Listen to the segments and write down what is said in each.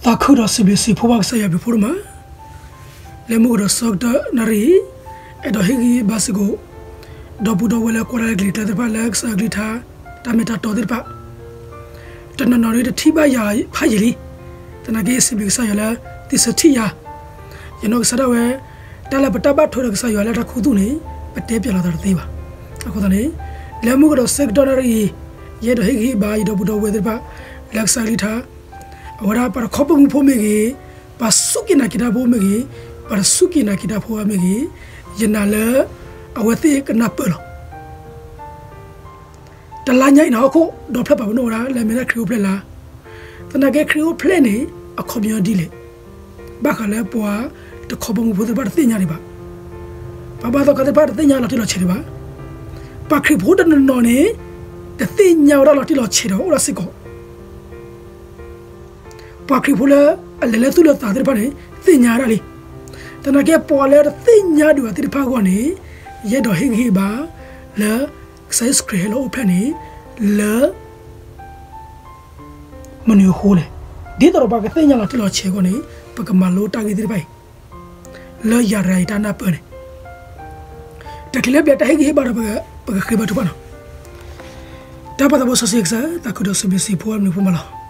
သးခုဒီးစံးဘျုးစံးဖှိၣ်ဘၣ်ကစၢ်ယွၤဘျုးဖှိၣ်ဒိၣ်မး, လၢမုၢ်ကဒီးဆၢကတီၢ်နၣ်ရံၣ်အံၤ, အဲၣ်ဒိးဟ့ၣ်ဂံၢ်ဟ့ၣ်ဘါစ့ၢ်ကီး ဒီပုၢ်ဒီဝဲၢ်လၢကွၢ်တၢ်လၢကလံၤကျါသ့ၣ်တဖၣ်လၢကစၢ်အကလုၢ်ကထါ တၢ်မ့ၢ်တၢ်တီသ့ၣ်တဖၣ်, တနီၤနီၤဒ်တထံၣ်ဘၣ်ယၤဖးယံာ်လံ, သနာ်က့ယစံးဘျုးကစၢ်ယွၤလၢ သုဆၢထံၣ်ယၤ, ယနီၢ်ကစၢ်ဒၣ်ဝဲ တၢ်လၢပတၢ်ဘၣ်ထွဲဒီးကစၢ်ယွၤလၢတၢ်ခူသူၣ်န့ၣ် ပတဲပၠးလီၤသးတသ့ဘၣ်. အဃိသတးန့ၣ် လၢမုၢ်ကဒီးဆၢကတီၢ်နၣ်ရံၣ်အံၤ, ယအဲၣ်ဒိးဟ့ၣ်ဂံၢ်ဟ့ၣ်ဘါယဒီပုၢ်ဒီဝဲၢ်သ့ၣ်တဖၣ် လၢကစၢ်အကလုၢ်ကထါ, အဝဲဒၣ်ပှၤတခီပမုၢ်ဖိမ့ၢ်ဂ့ၤ, ပှၤစူၢ်က့ၤနာ်က့ၤတၢ်ဖိမ့ၢ်ဂ့ၤ, ပှၤတစူၢ်က့ၤနာ်က့ၤတၢ်ဖိမ့ၢ်ဂ့ၤ, ယနာ်လၢ အဝဲသ့ၣ်ကနၢ်ပၢၢ်လီၤ. တလါညါအံၤန့ၣ်ဟီၣ်ခိၣ်ဒီဖျၢၣ်ပာ်ပနီၣ်ဝဲဒၣ်လၢအမ့ၢ်ဒၣ်ခရံာ်အိၣ်ဖျဲၣ်လါ, သနာ်က့ခရံာ်အိၣ်ဖျဲၣ်န့ၣ် အခီပညီဒ်လဲၣ်, ဘၣ်ဃးလၢပှၤတခီပမုၢ်ဖိသ့ၣ်တဖၣ်တသ့ၣ်ညါဒံးဘၣ်. ပှၤဘါသီခါသ့ၣ်တဖၣ်တသ့ၣ်ညါလီၤတံၢ်လီၤဆဲးဒံးဘၣ်. ပှၤခရံာ်ဖိတနီၤနီၤန့ၣ် တသ့ၣ်ညါဝဲဒၣ်လီၤတံၢ်လီၤဆဲးဒီးအိၣ်ဒၣ်စ့ၢ်ကီး ပှၤခရံာ်ဖိလၢအလဲၤလၢသူၣ်လၢသးသ့ၣ်တဖၣ်န့ၣ် သ့ၣ်ညါဒၣ်လံ. သနာ်က့ပှၤလၢတသ့ၣ်ညါဒံးဘၣ်သ့ၣ်တဖၣ်အဂီၢ်န့ၣ်, ယအဲၣ်ဒိးဟ့ၣ်ဂံၢ်ဟ့ၣ်ဘါ လၢ ကစၢ်ယ့ၣ်ၡူးခရံာ်ဟဲလၢအိၣ်ဖျဲၣ်န့ၣ် လၢ မနုၤအဃိလဲၣ်. ဒ်သိးဒီးပှၤကသ့ၣ်ညါလီၤတံၢ်လီၤဆဲးအဂီၢ်န့ၣ် ပကမၤလိတၢ်ဂ့ၢ်သ့ၣ်တဖၣ်အံၤ လၢယၤရၤအံၤတၢ်နၢ်ပၢၢ်န့ၣ်, တၢ်ချံလၢပျၢၤတၢ်ဟ့ၣ်ဂံၢ်ဟ့ၣ်ဘါဒီးပကဃ့ဘါထုကဖၣ်န့ၣ်, တၢ်ပၢ်သးဘိစီဆှံကစၢ် သးခုဒီးစံးဘျုးစံးဖှိၣ်အမံၤဖိမးလီၤ.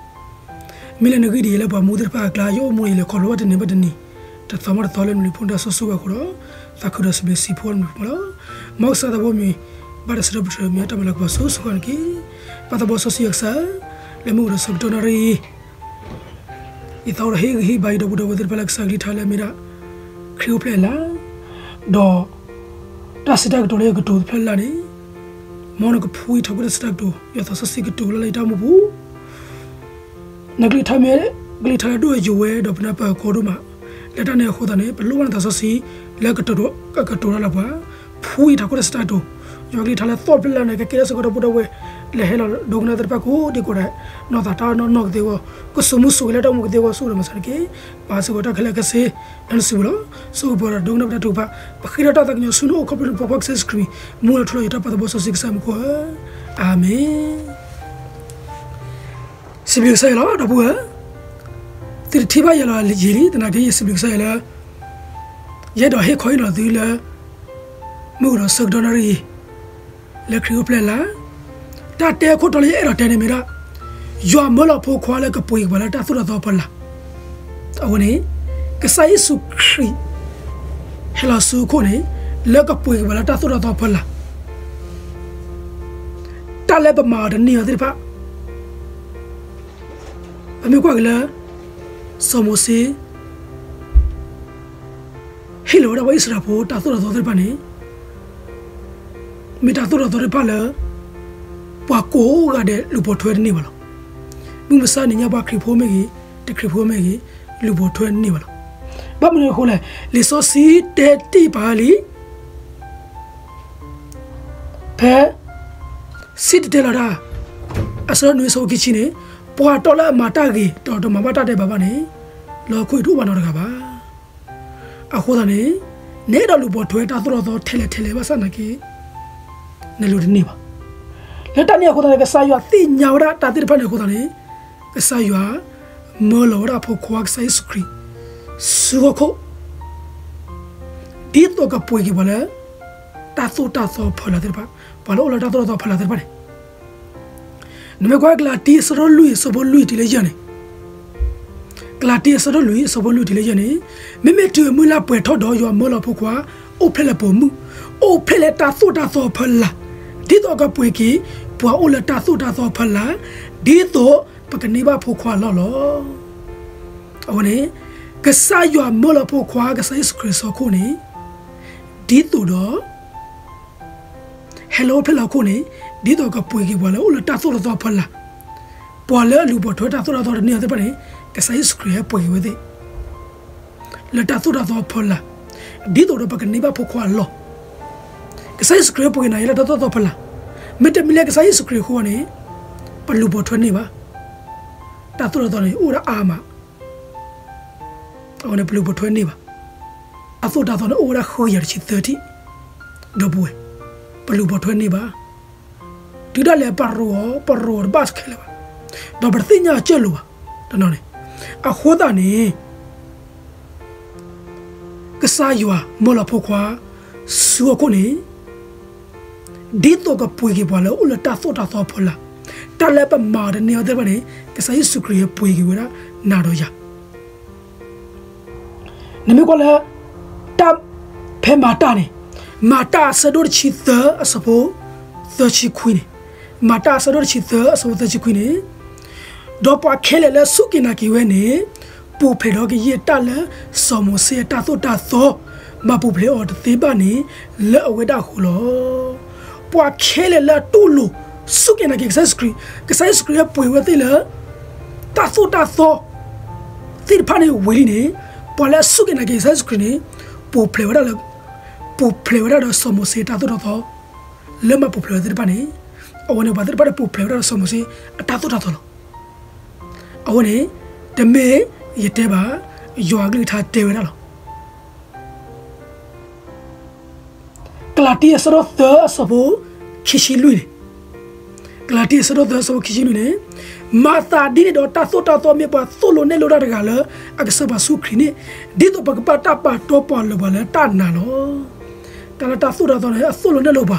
မ့ၢ်လၢနဂံၢ်ဒ်အံၤလၢပှၤမူသ့ၣ်တဖၣ်အကျါ ယအိၣ်မူဒ်အံၤ လဲၤခီဖျိဘၣ်တနံၤဘၣ်တနံၤ, တသီမးတသီလၢနဘျုးနဖှိၣ်နတၢ်ဆိၣ်ဂ့ၤအဃိဒီး, သးခုဒီးစံးဘျုးစံးဖှိၣ်အမံၤဖိမးလီၤ. မ်ကစၢ်သးဘိမံၤ ဘၣ်တၢ်စံးထီၣ်ပတြၢၤမံၤတၢ်မၤလၤကပီၤစိၤစိၤဃီန့ၣ်တက့ၢ်. ပၢ်သးဘိစီဆှံကစၢ်, လၢမုၢ်ကဒီးဆၢကတီၢ်နၣ်ရံၣ်အံၤ ယသးအိၣ်ဒီးဟ့ၣ်ဂံၢ်ဟ့ၣ်ဘါယဒီပုၢ်ဒီဝဲၢ်သ့ၣ်တဖၣ်လၢကစၢ်အကလုၢ်ကထါလၢအမ့ၢ်ဒၣ် ခရံာ်အိၣ်ဖျဲၣ်လါ, ဒီး တၢ်စံးတၢ်ကတိၤလၢယကတိၤတဖျၢၣ်လၢ်န့ၣ်, မ်နကဖှူအံၤထီၣ်ကွံာ်တၢ်စံးတၢ်ကတိၤ ယွၤသးစီဆှံကတိၤလၢ်လၢယတၢ်အိၣ်မူပူၤ နကလုၢ်ကထါမ့ၢ် ကလုၢ်ကထါလၢဒိၣ်ယိာ်ဝဲဒီးပနၢ်ပၢၢ်အကိဒိၣ်မး, လၢတၢ်န့ၣ်အဃိသတးန့ၣ် ပလိၣ်ဘၣ်နသးစီဆှံ လၢကတိၤတၢ်လၢပှၤ, ဖှူအံၤထီၣ်ကွံာ်တၢ်စံးတၢ်ကတိၤ, ယွၤကလုၢ်ကထါလၢသီၣ်ဖျၢၣ်လၢ်န့ၣ် ကကဲထီၣ်စ့ၢ်ကီးဒီပုၢ်ဒီဝဲၢ် လၢဟဲလီၤဒိကနၣ်သ့ၣ်တဖၣ်ကိးဒံကိးဒဲး, နီၢ်သးတၢ်နီၢ်နီၢ်ကသ့အဂီၢ်, ကစိာ်မူစိာ်ဂဲၤလၢတၢ်အိၣ်မူကသ့အဂီၢ် ဆိၣ်ဂ့ၤဒီးမၤစၢၤတက့ၢ်. ပၢ်စ့ၢ်ကီးတၢ်ခဲလၢာ်ခဲဆ့ လၢနစုပူၤလီၤ. ဆိၣ်ဂ့ၤပှၤဒီးဒိကနၣ်ပတၢ်ထုကဖၣ်, ပဃ့ဒီးတၢ်သးကညီၤဆူနအိၣ်ခီဖျိနဖိခွါကစၢ်ယ့ၣ်ၡူးခရံာ်, မူလၢထူလၢယွၤတၢ်ပၢ်သးဘိစီဆှံကစၢ်မူခိၣ်ဧၢ, အၤမ့ၣ်. စံးဘျုးကစၢ်ယွၤလီၤ ဒီပုၢ်ဝဲၢ်ဧၢ, သုတထံၣ်ဘၣ်ယၤလီၤယံာ်လံ, သနာ်က့ယစံးဘျုးကစၢ်ယွၤလၢ ယအဲၣ်ဒိးဟ့ၣ်ခီဟ့ၣ်နီၤသုလၢ မုၢ်ကဒီးဆၢကတီၢ်နၣ်ရံၣ်အံၤ, လၢခရံာ်အိၣ်ဖျဲၣ်လါ, တၢ်တဲခိၣ်တီလၢယအဲၣ်ဒိးတဲန့ၣ်မ့ၢ်ဒၣ်, ယွၤမၢလီၤဖိခွါလၢကပှ့ၤက့ၤပှၤလၢတၢ်သိၣ်တၢ်သီအဖီလာ်. အဝဲန့ၣ် ကစၢ်ယ့ၣ်ၡူးခရံာ် ဟဲလီၤဆူဟီၣ်ခိၣ်န့ၣ် လၢကပှ့ၤက့ၤပှၤလၢတၢ်သိၣ်တၢ်သီအဖီလာ်, တၢ်လၢပမၤအီၤတန့ၢ်အီၤသ့ၣ်တဖၣ် ပမ့ၢ်ကွၢ်က့ၤလၢ စီၤမိၤၡ့ ဟ့ၣ်လီၤဝဲဒၣ်ပှၤအံၣ်စရ့လးဖိတၢ်သိၣ်တၢ်သီသ့ၣ်တဖၣ်န့ၣ် မ့ၢ်တၢ်သိၣ်တၢ်သီသ့ၣ်တဖၣ်လၢ ပှၤကိးဂၤဒဲးလူၤပိာ်ထွဲတန့ၢ်ဘၣ်လီၤ. မုၢ်မဆါနံၤညါပှၤခရံာ်ဖိမ့ၢ်ဂ့ၤ, တခရံာ်ဖိမ့ၢ်ဂ့ၤ, လူၤပိာ်ထွဲတန့ၢ်ဘၣ်လီၤ. ဘၣ်မနုၤအဃိလဲၣ်, လံာ်စီဆှံတဲတ့ၢ်ပာ်လံ ဖဲ စံၣ်တဲၤတဲလီၤတၢ် အဆၢဒိၣ်နွံဆၢဖိခံဆံန့ၣ်, ပှၤတီလၢအမၤတၢ်ဂ့ၤ ဒီးတမၤဘၣ်တၢ်ဒဲးဘးဘၣ်န့ၣ်, လၢဟီၣ်ခိၣ်အံၤတအိၣ်ဘၣ်နီတဂၤဘၣ်. အဃိသတးန့ၣ်, နအဲၣ်ဒိးလူၤပိာ်ထွဲတၢ်သိၣ်တၢ်သီထဲလဲၣ်ထဲလဲၣ်ဘၣ်ဆၣ်သနာ်က့ နလူၤတန့ၢ်ဘၣ်. လၢတၢ်န့ၣ်အဃိသတးန့ၣ် ကစၢ်ယွၤသ့ၣ်ညါဝဲဒၣ်တၢ်သ့ၣ်တဖၣ်န့ၣ်အဃိသတးန့ၣ်, ကစၢ်ယွၤ မၢလီၤဝဲဒၣ်အဖိခွါကစၢ်ယ့ၣ်ၡူးခရံာ် ဆူဟီၣ်ခိၣ် ဒ်သိးကပှ့ၤက့ၤပှၤလၢ တၢ်သိၣ်တၢ်သီအဖီလာ်သ့ၣ်တဖၣ်, ပှၤလၢအိၣ်လၢတၢ်သိၣ်တၢ်သီအဖီလာ်သ့ၣ်တဖၣ်န့ၣ်, နမ့ၢ်ကွၢ်ကလၤတံ အဆၢဒိၣ်လွံၢ် အဆၢဖိလွံၢ်တုၤလၢယဲၢ်န့ၣ်, ကလၤတံ အဆၢဒိၣ်လွံၢ် အဆၢဖိလွံၢ်တုၤလၢယဲၢ်န့ၣ်, မ့မ့ၢ်တုၤအမုၢ်လၢ်ပှဲၤထီၣ်ဒီး ယွၤမၢလီၤဖိခွါ အိၣ်ဖျဲၣ်လၢပိာ်မုၣ်, အိၣ်ဖျဲၣ်လၢတၢ်သိၣ်တၢ်သီအဖီလာ်, ဒ်သိးကပှ့ၤက့ၤ ပှၤအိၣ်လၢတၢ်သိၣ်တၢ်သီအဖီလာ်, ဒ်သိးပကန့ၢ်ဘၣ်ဖိခွါအလီၢ်လီၤ. အဝဲန့ၣ်, ကစၢ်ယွၤမၢလီၤဖိခွါ ကစၢ်ယ့ၣ်ၡူးခရံာ်ဆူဟီၣ်ခိၣ်န့ၣ်, ဒ်သိးဒီး ဟဲလၢအိၣ်ဖျဲၣ်လၢဟီၣ်ခိၣ်န့ၣ်, ဒ်သိးကပှ့ၤက့ၤပှၤလၢအိၣ်လၢတၢ်သိၣ်တၢ်သီအဖီလာ်, ပှၤလၢအလူၤပိာ်ထွဲတၢ်သိၣ်တၢ်သီတန့ၢ်အီၤသ့ၣ်တဖၣ်န့ၣ်, ကစၢ်ယ့ၣ်ၡူးခရံာ်ဟဲပှ့ၤက့ၤဝဲသ့ၣ် လၢတၢ်သိၣ်တၢ်သီအဖီလာ်, ဒ်သိးဒီးပကန့ၢ်ဘၣ်ဖိခွါအလီၢ်. ကစၢ်ယ့ၣ်ၡူးခရံာ်ဟဲပှ့ၤက့ၤနၤယၤလၢတၢ်သိၣ်တၢ်သီအဖီလာ်, မ့တမ့ၢ်လၢကစၢ်ယ့ၣ်ၡူးခရံာ်အဃိန့ၣ်, ပလူၤပိာ်ထွဲန့ၢ်ဘၣ်. တၢ်သိၣ်တၢ်သီန့ၣ် အိၣ်ဝဲဒၣ်အါမး အဝဲန့ၣ်ပလူၤပိာ်ထွဲန့ၢ်ဘၣ်. တၢ်သိၣ်တၢ်သီန့ၣ် အိၣ်ဝဲဒၣ်ဃုကယၤတဆံသၢထံၣ်, ဒီပုၢ်ဝဲၢ်, ပလူၤပိာ်ထွဲန့ၢ်ဘၣ်. တုၤဒၣ်လဲာ်ပရိးအီၤ, ပရိးအီၤတဘၣ်ခဲလၢာ်ဘၣ်, ဒီးပတသ့ၣ်ညါအစၢၢ်လိာ်ဘၣ်. တနီၤန့ၣ်, အဃိသတးန့ၣ် ကစၢ်ယွၤမၢလီၤဖိခွါဆူဟီၣ်ခိၣ်န့ၣ် ဒ်သိးကပှ့ၤက့ၤပှၤလၢအိၣ်လၢတၢ်သိၣ်တၢ်သီအဖီလာ်, တၢ်လၢပမၤတန့ၢ်အီၤသ့ၣ်တဖၣ်န့ၣ် ကစၢ်ယ့ၣ်ၡူးခရံာ်ဟဲပှ့ၤက့ၤဝဲဒၣ်နၤဒီးယၤ နမ့ၢ်ကွၢ်လၢ တၢ် ဖဲမၤတၢ်န့ၣ်, မၤတၢ်အဆၢဒိၣ်တဆံသၢအဆၢဖိသၢဆံခွံန့ၣ်, မၤတၢ်အဆၢဒိၣ်တဆံသၢအဆၢဖိသၢဆံခွံန့ၣ်, ဒီးပှၤခဲလၢာ်လၢအစူၢ်က့ၤနာ်က့ၤဝဲန့ၣ် ပူၤဖျဲးထီၣ်ကယဲၢ်တၢ်လၢစီၤမိၤၡ့အတၢ်သိၣ်တၢ်သီ မၤပူၤဖျဲးအီၤတသ့ဘၣ်န့ၣ် လၢအဝဲဒၣ်အဃိလီၤ. ပှၤခဲလၢာ်လၢအတူၢ်လိာ်စူၢ်က့ၤနာ်က့ၤကစၢ်ယ့ၣ်ၡူးခရံာ်, ကစၢ်ယ့ၣ်ၡူးခရံာ်ဟဲပှ့ၤဝဲသ့ၣ်လၢ တၢ်သိၣ်တၢ်သီသ့ၣ်တဖၣ်န့ၣ်ဝံၤလံန့ၣ်, ပှၤလၢအစူၢ်က့ၤနာ်က့ၤကစၢ်ယ့ၣ်ၡူးခရံာ်န့ၣ် ပူၤဖျဲးဝဲဒၣ်လၢ, ပူၤဖျဲးဝဲဒၣ်ဒီးစီၤမိၤၡ့အတၢ်သိၣ်တၢ်သီ လၢမၤပူၤဖျဲးဝဲသ့ၣ်တဖၣ်န့ၣ်, အဝဲန့ၣ်ပှၤသ့ၣ်တဖၣ်န့ၣ်ပူၤဖျဲးဝဲဒၣ်ဒီးစီၤမိၤၡ့အတၢ်သိၣ်တၢ်သီလီၤ. အဃိန့ၣ် တမ့ၢ်ယတဲဘၣ်, ယွၤအကလုၢ်ကထါတဲဝဲဒၣ်လီၤ. ကလၤတံအဆၢဒိၣ်သၢအဆၢဖိခံဆံလွံၢ်န့ၣ်, ကလၤတံအဆၢဒိၣ်သၢအဆၢဖိခံဆံလွံၢ်န့ၣ်, မၤသးဒ်န့ၣ်ဒီးတၢ်သိၣ်တၢ်သီမ့ၢ်ပှၤသိၣ်လိနဲၣ်လိတၢ်တဂၤလၢအကစၢၢ်ဘၣ်ဆူခရံာ်န့ၣ်, ဒ်သိးပကဘၣ်တၢ်ပာ်တီပာ်လိၤပှၤလၢတၢ်နာ်လီၤ. တၢ်လၢတၢ်သိၣ်တၢ်သီန့ၣ် အသိၣ်လိနဲၣ်လိပှၤ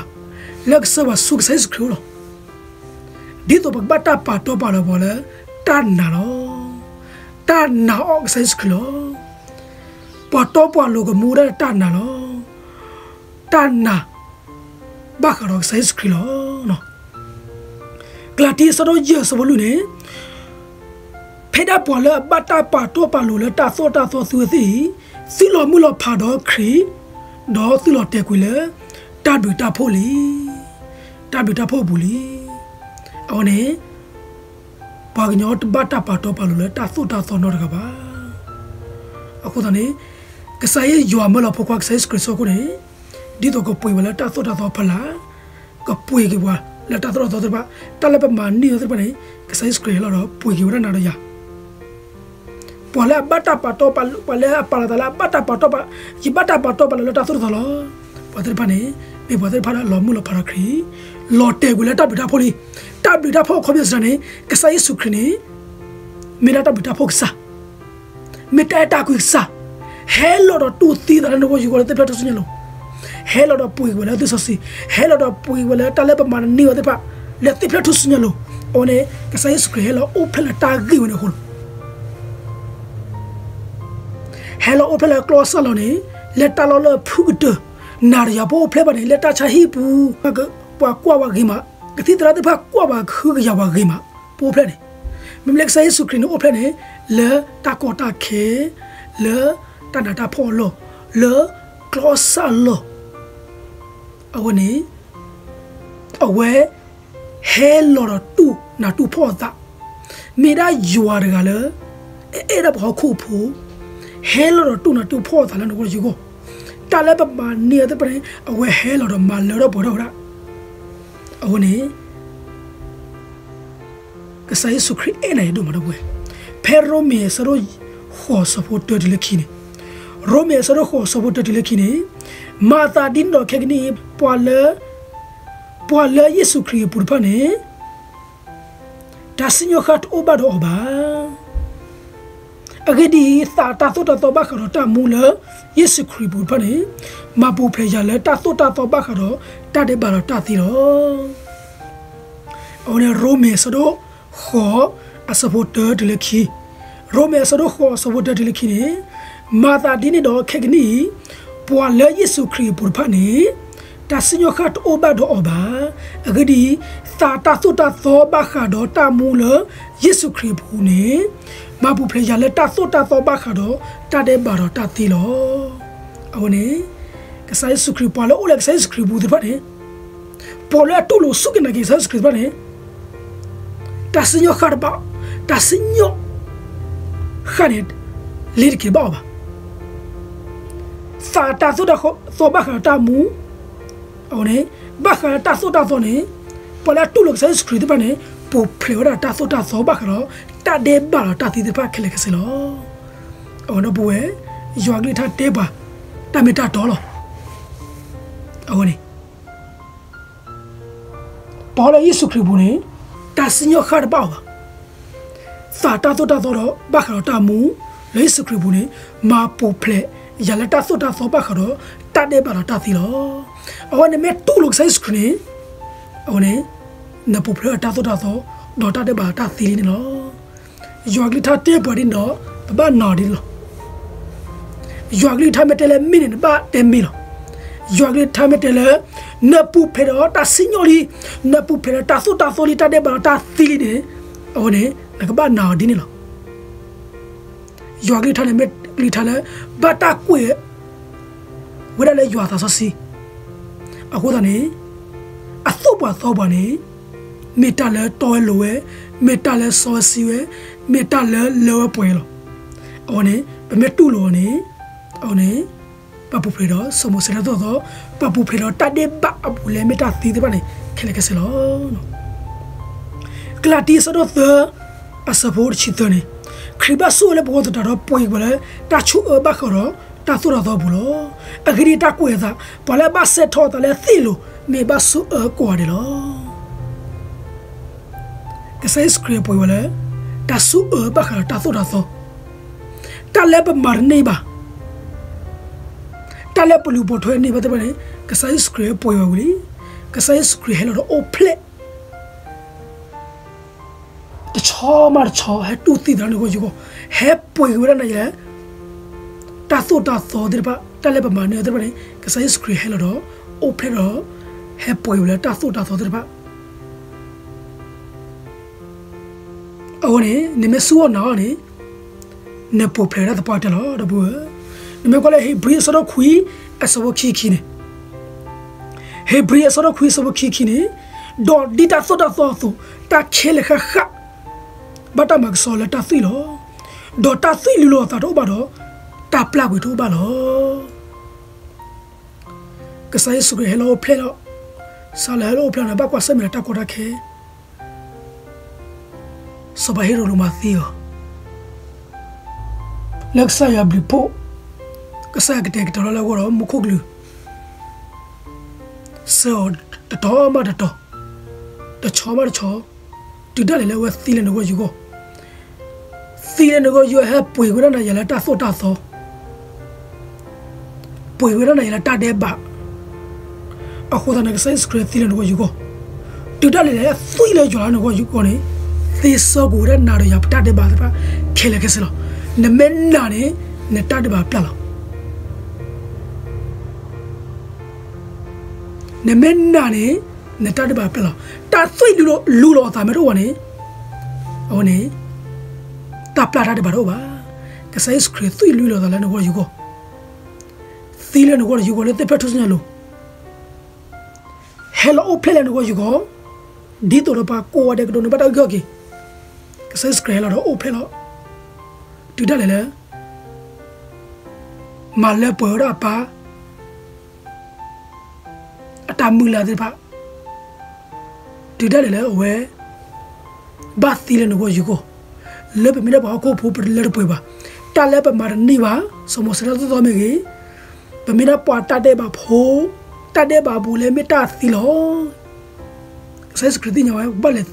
လၢကစၢၢ်ဘၣ်ဆူကစၢ်ယ့ၣ်ၡူးခရံာ်အအိၣ်လီၤ. ဒ်သိးပကဘၣ်တၢ်ပာ်တီပာ်လိၤပှၤလၢတၢ်နာ်လီၤ. တၢ်နာ်အီၤကစၢ်ယ့ၣ်ၡူးခရံာ်လီၤ. ပှၤတီပှၤလိၤကမူဒၣ်တၢ်နာ်လီၤ. တၢ်နာ်ဘၣ်ဃးဒီးကစၢ်ယ့ၣ်ၡူးခရံာ်လီၤ. ကလၤတံအဆၢဒိၣ်ယဲၢ်အဆၢဖိလွံၢ်န့ၣ်, ဖဲဒၣ်ပှၤလၢအဘၣ်တၢ်ပာ်တီပာ်လိၤလၢတၢ်သိၣ်တၢ်သီသုဝဲသ့ၣ်အံၤ, သုလီၤမုၢ်လီၤဖးဒီးခရံာ်, ဒီးသုလီၤတဲာ်ကွံာ်လၢတၢ်ဘျုးတၢ်ဖှိၣ်လံ. တၢ်ဘျုးတၢ်ဖှိၣ်အပူၤလံ. အဃိန့ၣ် ပှၤကညီတဘၣ်တၢ်ပာ်တီပာ်လိၤလၢတၢ်သိၣ်တၢ်သီနီတဂၤဘၣ်. အဃိသတးန့ၣ် ကစၢ်ယွၤမၢလီၤဖိခွါကစၢ်ယ့ၣ်ၡူးခရံာ်ဆူဟီၣ်ခိၣ်န့ၣ်, ဒ်သိးကပှ့ၤဝဲလၢတၢ်သိၣ်တၢ်သီဖီလာ်, ကပှ့ၤက့ၤပှၤလၢတၢ်သိၣ်တၢ်သီသ့ၣ်တဖၣ်, တၢ်လၢပမၤန့ၢ်အီၤသ့ၣ်တဖၣ်န့ၣ် ကစၢ်ယ့ၣ်ၡူးခရံာ်ဟဲလီၤဒီးပှ့ၤက့ၤဝဲဒၣ်နၤဒီးယၤ ပှၤလၢအဘၣ်တၢ်ပာ်တီပာ်, ပှၤလၢအပာ်လီၤသးလၢအဘၣ်တၢ်ပာ်တီပာ်, ယဘၣ်တၢ်ပာ်တီပာ်လီၤလၢတၢ်သိၣ်တၢ်သီလီၤ. ပှၤသ့ၣ်တဖၣ်န့ၣ် မ့ၢ်ပှၤသ့ၣ်တဖၣ်လၢအလီၤမုၢ်လီၤဖးဒီးခရံာ်, လီၤတဲာ်ကွံာ်လၢတၢ်ဘျုးတၢ်ဖှိၣ်လံ. တၢ်ဘျုးတၢ်ဖှိၣ်အခီပညီစံးန့ၣ် ကစၢ်ယ့ၣ်ၡူးခရံာ်န့ၣ် မ့ၢ်ဒၣ်တၢ်ဘျုးတၢ်ဖှိၣ်ကစၢ်, မ့ၢ်တၢ်အဲၣ်တၢ်ကွံကစၢ်, ဟဲလီၤဒီးတူၢ်သံသးလၢနဂီၢ်ယဂီၢ်လၢသ့ၣ်ဖျဲၣ်ထူၣ်စုညါလိၤ, ဟဲလီၤဒီးပှ့ၤက့ၤဝဲလၢသုစီဆှံ, ဟဲလီၤဒီးပှ့ၤက့ၤဝဲလၢတၢ်လၢပမၤတန့ၢ်အီၤသ့ၣ်တဖၣ် လၢသ့ၣ်ဖျဲၣ်ထူၣ်စုညါလိၤ. အဝဲန့ၣ် ကစၢ်ယ့ၣ်ၡူးခရံာ်ဟဲလီၤအိၣ်ဖျဲၣ်လၢတၢ်ဂ့ၢ်ဝဲန့ၣ်အဃိလီၤ. ဟဲလီၤအိၣ်ဖျဲၣ်လၢကျီၢ်စၢ်လီၤန့ၣ် လၢတၢ်လီၢ်လၢအဖုၣ်ကတၢၢ်, နၤဒီးယၤပအိၣ်ဖျဲၣ်ဘၣ်န့ၣ် လၢတၢ်ဆါဟံၣ်ပူၤ, ပှၤကွၢ်ဝဲဂ့ၤမး, ကသံၣ်သရၣ်သ့ၣ်တဖၣ်ကွၢ်ဝဲကဟုကယာ်ဝဲဂ့ၤမး, ပအိၣ်ဖျဲၣ်န့ၣ်, မ့မ့ၢ်လၢကစၢ်ယ့ၣ်ၡူးခရံာ်န့ၣ်အိၣ်ဖျဲၣ်န့ၣ် လၢတၢ်ကီတၢ်ခဲ, လၢတၢ်နးတၢ်ဖှီၣ်အလီၢ်, လၢကျီၢ်စၢ်အလီၢ်, အဝဲန့ၣ် အဝဲ ဟဲလီၤဒီးတူၢ်နးတူၢ်ဖှီၣ်အသး, မ့ၢ်ဒၣ်ယွၤတဂၤလၢ အအဲၣ်ဒၣ်ပှၤဟီၣ်ခိၣ်ဖိ, ဟဲလီၤဒီးတူၢ်နးတူၢ်ဖှီၣ်အသးလၢနဂီၢ်ယဂီၢ်, တၢ်လၢပမၤန့ၢ်အီၤသ့ၣ်တဖၣ်န့ၣ် အဝဲဟဲလီၤဒီးမၤလၢထီၣ်ပှဲၤထီၣ်ဝဲဒၣ်. အဝဲန့ၣ် ကစၢ်ယ့ၣ်ၡူးခရံာ်အဲၣ်နၤယၤဒိၣ်မးဒီပုၢ်ဝဲၢ်, ဖဲရိမ့ၤအဆၢဒိၣ်ဃိးအဆၢဖိတၢတုၤလၢခံန့ၣ်, ရိမ့ၤအဆၢဒိၣ်ဃိးအဆၢဖိတၢတုၤလၢခံန့ၣ်, မၤသးဒ်န့ၣ်ဒီးခဲကနံၣ်အံၤ ပှၤလၢ ပှၤလၢယ့ၣ်ၡူးခရံာ်အပူၤတဖၣ်န့ၣ် တၢ်စံၣ်ညီၣ်ဃၣ်တအိၣ်ဘၣ်ဒီးအီၤဘၣ်. အဂ့ၢ်ဒ်အံၤ, သးတၢ်သိၣ်တၢ်သီဘၣ်ဃးဒီးတၢ်မူလၢယ့ၣ်ၡူးခရံာ်အပူၤတဖၣ်န့ၣ် မၤပူၤဖျဲးယၤလၢတၢ်သိၣ်တၢ်သီဘၣ်ဃးဒီးတၢ်ဒဲးဘးဒီးတၢ်သံလီၤ. အဝဲန့ၣ်ရိမ့ၤအဆၢဒိၣ်ဃိးအဆၢဖိတၢတုၤလၢခံ, ရိမ့ၤအဆၢဒိၣ်ဃိးအဆၢဖိတၢတုၤလၢခံန့ၣ်, မၤသးဒ်န့ၣ်ဒီးခဲကနံၣ်အံၤ, ပှၤလၢယ့ၣ်ၡူးခရံာ်အပူၤတဖၣ်န့ၣ် တၢ်စံၣ်ညီၣ်ဃၣ်တအိၣ်ဘၣ်ဒီးအီၤဘၣ်. အဂ့ၢ်ဒ်အံၤ, သးတၢ်သိၣ်တၢ်သီဘၣ်ဃးဒီးတၢ်မူလၢယ့ၣ်ၡူးခရံာ်အပူၤန့ၣ် မၤပူၤဖျဲးယၤလၢတၢ်သိၣ်တၢ်သီဘၣ်ဃးဒီးတၢ်ဒဲးဘးဒီးတၢ်သံလီၤ. အဝဲန့ၣ် ကစၢ်ယ့ၣ်ၡူးခရံာ် ပှၤလၢအိၣ်လၢကစၢ်ယ့ၣ်ၡူးခရံာ်အပူၤသ့ၣ်တဖၣ်န့ၣ်, ပှၤလၢအတူၢ်လိာ်စူၢ်က့ၤနာ်က့ၤကစၢ်ယ့ၣ်ၡူးခရံာ်သ့ၣ်တဖၣ်န့ၣ်, တၢ်စံၣ်ညီၣ်ဃၣ်တဘၣ်, တၢ်စံၣ်ညီၣ်ဃၣ်န့ၣ် လ့ၤတက့ၤဘၣ်အီၤဘၣ်. သးတၢ်သိၣ်တၢ်သီဘၣ်ဃးဒီးတၢ်မူ, အဝဲန့ၣ် ဘၣ်ဃးဒီးတၢ်သိၣ်တၢ်သီန့ၣ်, ပှၤလၢအတူၢ်လိာ်ကစၢ်ယ့ၣ်ၡူးခရံာ်သ့ၣ်တဖၣ်န့ၣ် ပူၤဖျဲးဝဲဒၣ်တၢ်သိၣ်တၢ်သီဘၣ်ဃးဒီး တၢ်ဒဲးဘးဒီးတၢ်သံသ့ၣ်တဖၣ်ခဲလၢာ်ခဲဆ့လီၤ. အဝဲဒီပုၢ်ဝဲၢ်, ယွၤအကလုၢ်ကထါတဲပှၤ တၢ်မ့ၢ်တၢ်တီလီၤ. အဝဲန့ၣ် ပှၤလၢယ့ၣ်ၡူးခရံာ်အပူၤန့ၣ် တၢ်စံၣ်ညီၣ်ဃၣ်တဘၣ်အီၤဘၣ်. သးတၢ်သိၣ်တၢ်သီဒီးဘၣ်ဃးဒီးတၢ်မူ လၢယ့ၣ်ၡူးခရံာ်အပူၤန့ၣ် မၤပူၤဖျဲးယၤလၢတၢ်သိၣ်တၢ်သီဘၣ်ဃးဒီးတၢ်ဒဲးဘးဒီးတၢ်သံလီၤ. အဝဲနမ့ၢ်တူၢ်လိာ်ကစၢ်ယ့ၣ်ၡူးခရံာ်န့ၣ် အဝဲန့ၣ် နပူၤဖျဲးဒီးတၢ်သိၣ်တၢ်သီ ဒီးတၢ်ဒဲးဘးဒီးတၢ်သံလံန့ၣ်လီၤ. ယွၤကလုၢ်ကထါတဲပှၤဒ်န့ၣ်ဒီး ပဘၣ်နာ်အီၤဒ်န့ၣ်လီၤ. ယွၤကလုၢ်ကထါမ့ၢ်တဲလၢမ့ၢ်န့ၣ် နဘၣ်တဲမ့ၢ်လီၤ. ယွၤကလုၢ်ကထါမ့ၢ်တဲလၢ နပူၤဖျဲးဒီးတၢ်စံၣ်ညီၣ်လံ, နပူၤဖျဲးဒီးတၢ်သိၣ်တၢ်သီလံ တၢ်ဒဲးဘးဒီးတၢ်သံလံန့ၣ် အဝဲန့ၣ် နကဘၣ်နာ်အီၤဒ်န့ၣ်လီၤ. ယွၤကလုၢ်ကထါန့ၣ်မ့ၢ်ကလုၢ်ကထါလၢ ဘၣ်တၢ်ကွဲး ဝဲဒၣ်လၢယွၤသးစီဆှံ အဃိသတးန့ၣ် အသိၣ်ပှၤသီပှၤန့ၣ် မ့ၢ်တၢ်လၢတီဝဲလိၤဝဲ, မ့ၢ်တၢ်လၢစီဝဲဆှံဝဲ, မ့ၢ်တၢ်လၢလၢဝဲပှဲၤလီၤ. အဝဲန့ၣ် ပမ့ၢ်တူၢ်လိာ်အီၤန့ၣ် အဝဲန့ၣ် ပပူၤဖျဲးဒီးစီၤမိၤၡ့တၢ်သိၣ်တၢ်သီ, ပပူၤဖျဲးဒီးတၢ်ဒဲးဘးအပူၤလၢမ့ၢ်တၢ်သံသ့ၣ်တဖၣ်န့ၣ် ခဲလၢာ်ခဲဆ့လီၤ. ကလၤတံ အဆၢဒိၣ်သၢ အဆၢဖိတဆံသၢန့ၣ်, ခရံာ်ဘၣ်ဆိၣ်အၢလၢပဂီၢ်သတးဒီး ပှ့ၤက့ၤပှၤလၢတၢ်ဆိၣ်အၢဘၣ်ဃးဒီးတၢ်သိၣ်တၢ်သီအပူၤလီၤ. အဂ့ၢ်ဒ်အံၤ, တၢ်ကွဲးအသး, ပှၤလၢအဘၣ်စဲထီၣ်အသးလၢအသ့ၣ်အလိၤ မ့ၢ်ဘၣ်ဆိၣ်အၢကိးဂၤဒဲးလီၤ. ကစၢ်ယ့ၣ်ၡူးခရံာ်ပှ့ၤဝဲလၢ တၢ်ဆိၣ်အၢဘၣ်ဃးဒီးတၢ်သိၣ်တၢ်သီ, တၢ်လၢပမၤတန့ၢ်ဘၣ်, တၢ်လၢပလူၤပိာ်ထွဲန့ၢ်ဘၣ်သ့ၣ်တဖၣ်န့ၣ် ကစၢ်ယ့ၣ်ၡူးခရံာ်ပှ့ၤဝဲဝံၤလံ. ကစၢ်ယ့ၣ်ၡူးခရံာ်ဟဲလီၤဒီးအိၣ်ဖျဲၣ် တဆီဘၣ်တဆီ ဟဲတူၢ်သံသးလၢနဂီၢ်ယဂီၢ်, ဟဲပှ့ၤက့ၤဝဲဒၣ်နၤယၤလၢ တၢ်သိၣ်တၢ်သီသ့ၣ်တဖၣ်, တၢ်လၢပမၤန့ၢ်အီၤသ့ၣ်တဖၣ်န့ၣ် ကစၢ်ယ့ၣ်ၡူးခရံာ်ဟဲလီၤဒီး အိၣ်ဖျဲၣ်ဒီး ဟဲပှ့ၤဝဲလၢတၢ်သိၣ်တၢ်သီသ့ၣ်တဖၣ် အဃိန့ၣ် နမ့ၢ်စူၢ်အီၣ်နာ်အီၤန့ၣ် နပူၤဖျဲးဝဲဒၣ်သပှၢ်ကတၢၢ်လီၤ ဒီပုၢ်ဝဲၢ်. နမ့ၢ်ကွၢ်လၢ ဧ့ၤဘြံၤ အဆၢဒိၣ်ခွံ အဆၢဖိခံခံန့ၣ်, ဧ့ၤဘြံၤ အဆၢဒိၣ်ခွံ အဆၢဖိခံခံန့ၣ်, ဒီးဒ်တၢ်သိၣ်တၢ်သီအသိး တၢ်ခဲလၢာ်ဃၣ်ဃၣ် ဘၣ်တၢ်မၤကဆှီလၢတၢ်သွံၣ်လီၤ. ဒီးတၢ်သွံၣ်လူလီၤအသးတအိၣ်ဘၣ်ဒီး တၢ်ပျၢ်ကွံာ်တအိၣ်ဘၣ်လီၤ. ကစၢ်ယ့ၣ်ၡူးခရံာ်ဟဲလီၤအိၣ်ဖျဲၣ်လီၤ. စးလၢဟဲလီၤအိၣ်ဖျဲၣ်န့ၣ် ဘၣ်ကွၢ်ဆၢၣ်မဲာ်ဒီးတၢ်ကီတၢ်ခဲ, စီၤပၤဟ့ရိးလိာ်မၤသံအီၤ, လၢကစၢ်ယွၤဘျုးဖှိၣ်, ကစၢ်ယွၤကတဲာ်ကတီၤလီၤလၢအဂီၢ်ဒီးမူခိၣ်ကလူး စၢၤအီၤတတီၤဘၣ်တတီၤ, တဆီဘၣ်တဆီ, တုၤဒၣ်လဲာ်လၢအဝဲသံလၢနဂီၢ်ယဂီၢ်, သံလၢနဂီၢ်ယဂီၢ် ဟဲပှ့ၤဝဲဒၣ်နၤယၤလၢတၢ်သိၣ်တၢ်သီ, ပှ့ၤဝဲဒၣ်နၤယၤလၢတၢ်ဒဲးဘး, အဃိသတးန့ၣ် ကစၢ်ယ့ၣ်ၡူးခရံာ်သံလၢနဂီၢ်ယဂီၢ်, တုၤဒၣ်လဲာ်လၢအသွံၣ်လၢယွၤလၢနဂီၢ်ယဂီၢ်န့ၣ်, သ့စီကွံာ်ဝဲဒၣ်နၤဒီးယၤပတၢ်ဒဲးဘးသ့ၣ်တဖၣ် ခဲလၢာ်ခဲဆ့လီၤ. နမ့ၢ်နာ်န့ၣ် နတၢ်ဒဲးဘးပျၢ်လီၤ. နမ့ၢ်နာ်န့ၣ် နတၢ်ဒဲးဘးပျၢ်လီၤ. တၢ်သွံၣ်လူလီၤအသးမ့ၢ်တအိၣ်ဘၣ်န့ၣ်, အဝဲန့ၣ် တၢ်ပျၢ်တၢ်ဒဲးဘးတအိၣ်ဘၣ်. ကစၢ်ယ့ၣ်ၡူးခရံာ်သွံၣ်လူလီၤအသးလၢနဂီၢ်ယဂီၢ်, သံလၢနဂီၢ်ယဂီၢ်လၢသ့ၣ်ဖျဲၣ်ထူၣ်စုညါအလိၤ, ဟဲလီၤအိၣ်ဖျဲၣ်လၢနဂီၢ်ယဂီၢ်, ဒ်သိးဒီးပှၤကိးဂၤဒဲးကဒိးန့ၢ်ဘၣ်တၢ်အုၣ်က့ၤခီၣ်က့ၤ, ကစၢ်ယ့ၣ်ၡူးခရံာ်ဟဲလီၤဒီးအိၣ်ဖျဲၣ်လီၤ. တုၤဒၣ်လဲာ်လၢ မၤလၢပှဲၤဝဲဒၣ်အပၢ် အတၢ်မုၢ်လၢ်သ့ၣ်တဖၣ်, တုၤဒၣ်လဲာ်လၢအဝဲ ဘၣ်သံလၢနဂီၢ်ယဂီၢ်, လၢပမ့ၢ်ဒၣ်ပှၤဟီၣ်ခိၣ်ဖိပလၢတပှဲၤဘၣ်, တၢ်လၢပမၤတန့ၢ်ဘၣ်, စီၤမိၤၡ့တၢ်သိၣ်တၢ်သီမ့ၢ်ဂ့ၤ, ပမ့ၢ်ဒၣ်ပှၤတၢ်ဒဲးဘးဖိ, တၢ်ဒဲးဘးပူၤလၢမ့ၢ်တၢ်သံလီၤ. ကစၢ်ယ့ၣ်ၡူးခရံာ်သ့ၣ်ညါဝဲ ပကဘၣ်လဲၤ,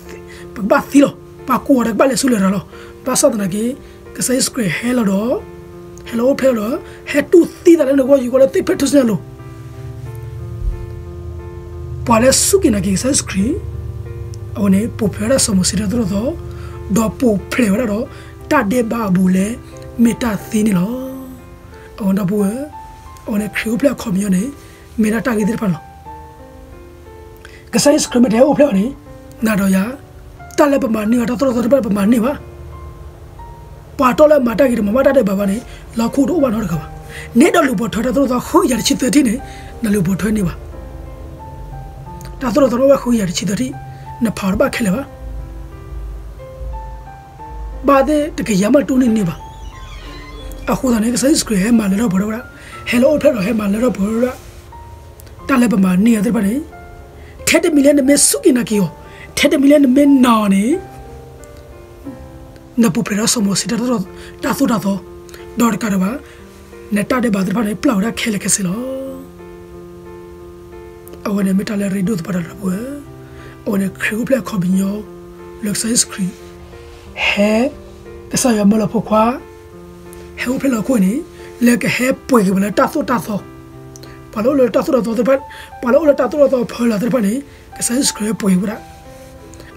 ပကဘၣ်သံလီၤ, ပှၤကိးဂၤဒဲးကဘၣ်လဲၤဆူလဲၤရၤလီၤ. ဘၣ်ဆၣ်သနာ်က့ ကစၢ်ယ့ၣ်ၡူးခရံာ်ဟဲလီၤဒီး, ဟဲလီၤအိၣ်ဖျဲၣ်လီၤဒီး, ဟဲတူၢ်သံသးလၢနဂီၢ်ယဂီၢ်လၢသ့ၣ်ဖျဲၣ်ထူၣ်စုညါအလိၤ, ပှၤလၢစူၢ်က့ၤနာ်က့ၤကစၢ်ယ့ၣ်ၡူးခရံာ်, အဝဲန့ၣ် ပူၤဖျဲးဝဲဒၣ်စီၤမိၤၡ့တၢ်သိၣ်တၢ်သီ, ဒီးပူၤဖျဲးဝဲဒၣ်ဒီး တၢ်ဒဲးဘးအပူၤလၢ မ့ၢ်တၢ်သံန့ၣ်လီၤ. အဝဲဒီပုၢ်ဝဲၢ်, အဝဲန့ၣ်ခရံာ်အိၣ်ဖျဲၣ်အခီပညီန့ၣ် မ့ၢ်ဒၣ်တၢ်ဂ့ၢ်သ့ၣ်တဖၣ်န့ၣ်လီၤ. ကစၢ်ယ့ၣ်ၡူးခရံာ်မ့ၢ်တဟဲအိၣ်ဖျဲၣ်အီၤန့ၣ်, နၤဒီးယၤ, တၢ်လၢပမၤန့ၢ်အီၤ တၢ်သိၣ်တၢ်သီသ့ၣ်တဖၣ်ပမၤန့ၢ်ဘၣ်. ပှၤတီလၢအမၤတၢ်ဂ့ၤတမၤဘၣ်တၢ်ဒဲးဘးဘၣ်န့ၣ်, လီၢ်ခိၣ်တအိၣ်ဘၣ်နီတဂၤဘၣ်. နအဲၣ်ဒိးလူၤပိာ်ထွဲတၢ်သိၣ်တၢ်သီဃုကယၤတဆံသၢထံၣ်န့ၣ်, နလူၤပိာ်ထွဲန့ၢ်ဘၣ်. တၢ်သိၣ်တၢ်သီန့ၣ်အိၣ်ဝဲဃုကယၤတဆံသၢထံၣ်, နဖးအီၤတဘၣ်ခဲလၢာ်ဘၣ်. ဘၣ်သ့ၣ်တကယၤမးတအိၣ်န့ၢ်န့ၢ်ဘၣ်. အဃိသတးန့ၣ် ကစၢ်ယ့ၣ်ၡူးခရံာ်ဟဲမၤလၢထီၣ်ပှဲၤထီၣ်ဝဲဒၣ်, ဟဲလီၤအိၣ်ဖျဲၣ်ဒီးဟဲမၤလၢထီၣ်ပှဲၤထီၣ်ဝဲဒၣ် တၢ်လၢပမၤန့ၢ်အီၤသ့ၣ်တဖၣ်န့ၣ်, ထဲတမံၤလၢနမ့ၢ်စူၢ်က့ၤနာ်က့ၤအီၤ, ထဲတမံၤလၢနမ့ၢ်နာ်အီၤန့ၣ်, နပူၤဖျဲးဒီးစီၤမိၤၡ့တၢ်သိၣ်တၢ်သီ, ဒီးတကးဒံးဘၣ်, နတၢ်ဒဲးဘးသ့ၣ်တဖၣ်န့ၣ် ပျၢ်ဝဲဒၣ်ခဲလၢာ်ခဲဆ့လီၤ. အဝဲန့ၣ်မ့ၢ်တၢ်လၢအရ့ဒိၣ်သပှၢ်တၢၢ်လီၤ ဒီပုၢ်ဝဲၢ်. အဝဲန့ၣ်ခရံာ်အိၣ်ဖျဲၣ်အခီပညီ လၢကစၢ်ယ့ၣ်ၡူးခရံာ် ဟဲ ကစၢ်ယွၤမၢလီၤဖိခွါ ဟဲအိၣ်ဖျဲၣ်လီၤခိၣ်န့ၣ် လၢကဟဲပှ့ၤက့ၤပှၤလၢတၢ်သိၣ်တၢ်သီ, ပှၤလၢအိၣ်လၢတၢ်သိၣ်တၢ်သီသ့ၣ်တဖၣ်, ပှၤလၢအိၣ်လၢတၢ်သိၣ်တၢ်သီဖီလာ်သ့ၣ်တဖၣ်န့ၣ် ကစၢ်ယ့ၣ်ၡူးခရံာ်ဟဲပှ့ၤဝဲဒၣ်.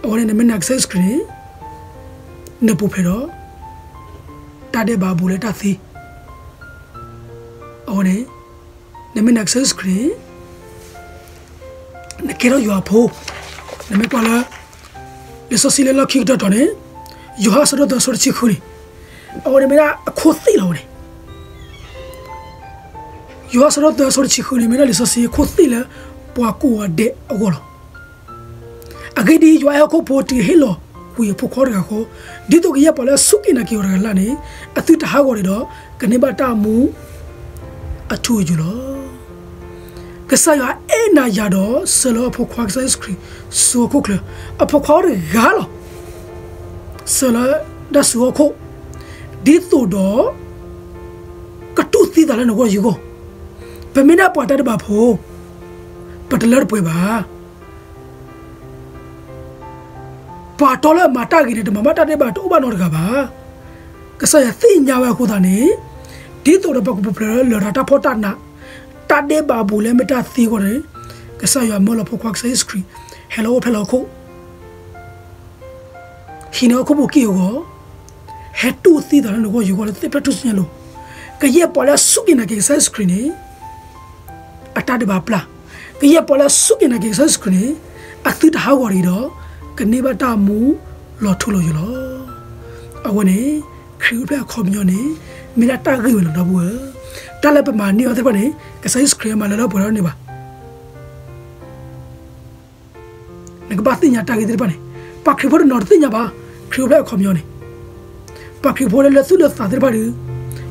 အဝဲန့ၣ် နမ့ၢ်နာ်ကစၢ်ယ့ၣ်ၡူးခရံာ်န့ၣ် နပူၤဖျဲးဒီး တၢ်ဒဲးဘးအဘူးလၢတၢ်သံ. အဝဲန့ၣ် နမ့ၢ်နာ်ကစၢ်ယ့ၣ်ၡူးခရံာ်န့ၣ် နကဲထီၣ်ယွၤအဖိ, နမ့ၢ်ကွၢ်လၢ လံာ်စီဆှံလၢလီၢ်ခံကတၢၢ်တတီၤန့ၣ် ယိၤဟၣ်အဆၢဒိၣ်သၢ အဆၢတဆံဃုန့ၣ်, အဝဲန့ၣ်မ့ၢ်ဒၣ်အခိၣ်သ့ၣ်လီၤဝဲန့ၣ်. ယိၤဟၣ်အဆၢဒိၣ်သၢ အဆၢတဆံဃုန့ၣ် မ့ၢ်ဒၣ်လံာ်စီဆှံအခိၣ်သ့ၣ်လၢ ပှၤကိးဂၤဒဲးအဂီၢ်လီၤ. အဂ့ၢ်ဒ်အံၤ, ယွၤအဲၣ်ဟီၣ်ခိၣ်ဖိတုၤဟ့ၣ်လီၤကွံာ်အဖိခွါတဂၤဃီ, ဒ်သိးကယဲၢ်ပှၤလၢအစူၢ်က့ၤနာ်က့ၤအီၤတဂၤလၢ်လၢ်န့ၣ် အသုတဟးဂီၤတဂ့ၤဒီး ကန့ၢ်ဘၣ်တၢ်မူ အထူအယိာ်လီၤ. ကစၢ်ယွၤအဲၣ်နၤယၤဒီး ဆှၢလီၤအဖိခွါကစၢ်ယ့ၣ်ၡူးခရံာ်ဆူဟီၣ်ခိၣ်ချၢ, အဖိခွါအိၣ်တဂၤလီၤ. ဆှၢလီၤဒၣ်ဆူဟီၣ်ခိၣ် ဒ်သိးဒီး ကတူၢ်သံသးလၢနဂီၢ်ယဂီၢ်. ပမ့ၢ်ဒၣ်ပှၤတၢ်ဒဲးဘးဖိ, ပတလၢတပှဲၤဘၣ်. ပှၤတီလၢအမၤတၢ်ဂ့ၤန့ၣ် တမၤဘၣ်တၢ်ဒဲးဘးတအိၣ်ဘၣ်နီတဂၤဘၣ်. ကစၢ်ယွၤသ့ၣ်ညါဝဲအဃိသတးန့ၣ်, ဒ်သိးဒီးပကပူၤဖျဲးလၢလရာ်တၢ်ဖှီၣ်တၢ်နး, တၢ်ဒဲးဘးအဘူးလၢမ့ၢ်တၢ်သံအဂီၢ်န့ၣ်, ကစၢ်ယွၤမၢလီၤဖိခွါကစၢ်ယ့ၣ်ၡူးခရံာ် ဟဲလီၤအိၣ်ဖျဲၣ်လီၤဟီၣ်ခိၣ် ဟံးန့ၢ်ဟီၣ်ခိၣ်ဖိက့ၢ်အဂီၢ်, ဟဲတူၢ်သံသးလၢနဂီၢ်ယဂီၢ်လၢသ့ၣ်ဖျၢၣ်ထူၣ်စုညါအလိၤ. ကယဲၢ်ပှၤလၢအစူၢ်က့ၤနာ်က့ၤကစၢ်ယ့ၣ်ၡူးခရံာ်န့ၣ် အတၢ်ဒဲးဘးပျၢ်. ကယဲၢ်ပှၤလၢအစူၢ်က့ၤနာ်က့ၤကစၢ်ယ့ၣ်ၡူးခရံာ်န့ၣ် အသုတဟးဂီၤတဂ့ၤဒီး ကန့ၢ်ဘၣ်တၢ်မူလီၤထူလီၤယိာ်လီၤ. အဝဲန့ၣ် ခရံာ်အိၣ်ဖျဲၣ်အခီပညီန့ၣ် မ့ၢ်ဒၣ်တၢ်ဂ့ၢ်ဝဲလီၤ ဒီပုၢ်ဝဲၢ်ဧၢ. တၢ်လၢပမၤန့ၢ်အီၤသ့ၣ်တဖၣ်န့ၣ် ကစၢ်ယ့ၣ်ၡူးခရံာ်မၤလၢလၢပှဲၤထီၣ်န့ၢ်ဘၣ်. နကဘၣ်သ့ၣ်ညါတၢ်ဂ့ၢ်သ့ၣ်တဖၣ်န့ၣ်, ပှၤခရံာ်ဖိတနီၤတသ့ၣ်ညါဘၣ် ခရံာ်အိၣ်ဖျဲၣ်အခီပညီန့ၣ်. ပှၤခရံာ်ဖိလၢလၢသူၣ်လၢသးသ့ၣ်တဖၣ်ဒီး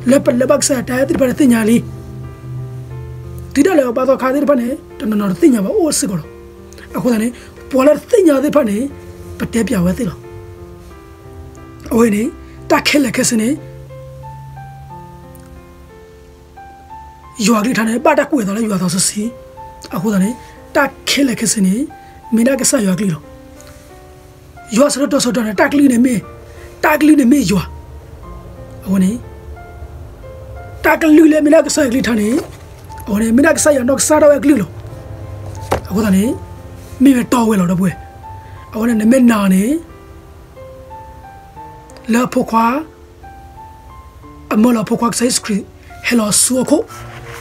လၢပလၢဘၣ်ကစၢ်ယွၤတၢ်အဲၣ်သ့ၣ်တဖၣ်န့ၣ်သ့ၣ်ညါလံ. တုၤဒၣ်လဲာ်အဘါသီခါသ့ၣ်တဖၣ်န့ၣ် တနီၤနီၤတသ့ၣ်ညါဘၣ်အိၣ်စ့ၢ်ကီးလီၤ. အဃိသတးန့ၣ် ပှၤလၢတသ့ၣ်ညါသ့ၣ်တဖၣ်န့ၣ် ပတဲပျးဝဲသ့ၣ်လီၤ. အဝဲန့ၣ် တၢ်ခဲလၢာ်ခဲဆ့န့ၣ် ယွၤအကလုၢ်ကထါန့ၣ် ဘၣ်တၢ်ကွဲးအသးလၢယွၤသးစီဆှံ. အဃိသတးန့ၣ် တၢ်ခဲလၢာ်ခဲဆ့န့ၣ် မ့ၢ်ဒၣ်ကစၢ်ယွၤအကလုၢ်လီၤ. ယိၤဟၣ်အဆၢဒိၣ်တၢ အဆၢဒိၣ်တၢန့ၣ် တၢ်ကလုၢ်န့ၣ်မ့ၢ်, တၢ်ကလုၢ်န့ၣ်မ့ၢ်ယွၤ. အဝဲန့ၣ် တၢ်ကလုၢ်လၢမ့ၢ်ဒၣ်ကစၢ်ယွၤအကလုၢ်ကထါန့ၣ် အဝဲန့ၣ် မ့ၢ်ဒၣ်ကစၢ်ယွၤနီၢ်ကစၢ်ဒၣ်ဝဲအကလုၢ်လီၤ. အဃိသတးန့ၣ် မ့ၢ်ဝဲတီဝဲလီၤ ဒီပုၢ်ဝဲၢ်. အဝဲန့ၣ် နမ့ၢ်နာ်န့ၣ် လၢအဖိခွါ အမၢလီၤအဖိခွါကစၢ်ယ့ၣ်ၡူးခရံာ် ဟဲလီၤဆူဟီၣ်ခိၣ်,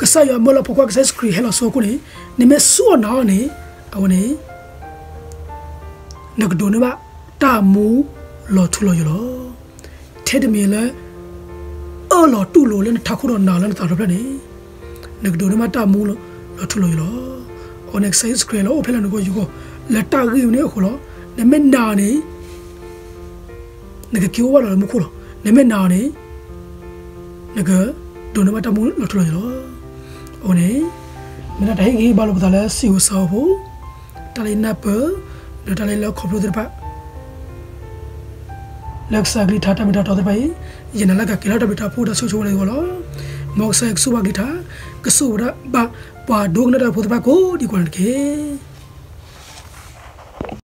ကစၢ်ယွၤမၢလီၤအဖိခွါကစၢ်ယ့ၣ်ၡူးခရံာ်ဟဲလီၤဆူဟီၣ်ခိၣ်န့ၣ် နမ့ၢ်စူၢ်အီၤနာ်အီၤန့ၣ် အဝဲန့ၣ် နကဒိးန့ၢ်ဘၣ်တၢ်မူလီၤထူလီၤယိာ်လီၤ. ထဲတမံၤလၢ အၢၣ်လီၤတူၢ်လိာ်လၢနထးခိၣ်ဒီးနာ်လၢနသးဒီဖျၢၣ်န့ၣ် နကဒိးန့ၢ်ဘၣ်တၢ်မူလီၤထူလီၤယိာ်လီၤ. အဝဲန့ၣ် ကစၢ်ယ့ၣ်ၡူးခရံာ်လၢအိၣ်ဖျဲၣ်လၢနဂီၢ်ယဂီၢ် လၢတၢ်ဂ့ၢ်ဝဲန့ၣ်အဃိလီၤ. နမ့ၢ်နာ်န့ၣ် နကက့ၤအိၣ်ဘၣ်လီၤလၢမူခိၣ်လီၤ. နမ့ၢ်နာ်န့ၣ် နကဒိးန့ၢ်ဘၣ်တၢ်မူလီၤထူလီၤယိာ်လီၤ. အဝဲန့ၣ် မ့ၢ်ဒၣ်တၢ်ဟ့ၣ်ဂံၢ်ဟ့ၣ်ဘါလိာ်ပသးလၢစံၣ်ဧိၤစၢ်ဧိၤဖိ, တၢ်လၢယနၢ်ပၢၢ် ဒီးတၢ်လၢယလဲၤခီဖျိသ့ၣ်တဖၣ် လၢကစၢ်အကလုၢ်ကထါတၢ်မ့ၢ်တၢ်တီသ့ၣ်တဖၣ်အံၤ, ယနာ်လၢကကဲထီၣ်တၢ်ဘျုးတၢ်ဖှိၣ်တၢ်ဆိၣ်ဂ့ၤဆိၣ်ဝါလၢယဂီၢ်လီၤ. မ်ကစၢ်ယွၤကဆိၣ်ဂ့ၤဘၣ်ကလုၢ်ကထါ, ကဆိၣ်ဂ့ၤဝဲဒၣ်ဘၣ်ပှၤဒိကနၣ်တၢ်ဖိသ့ၣ်တဖၣ်ကိးဒံကိးဂၤန့ၣ်တက့ၢ်.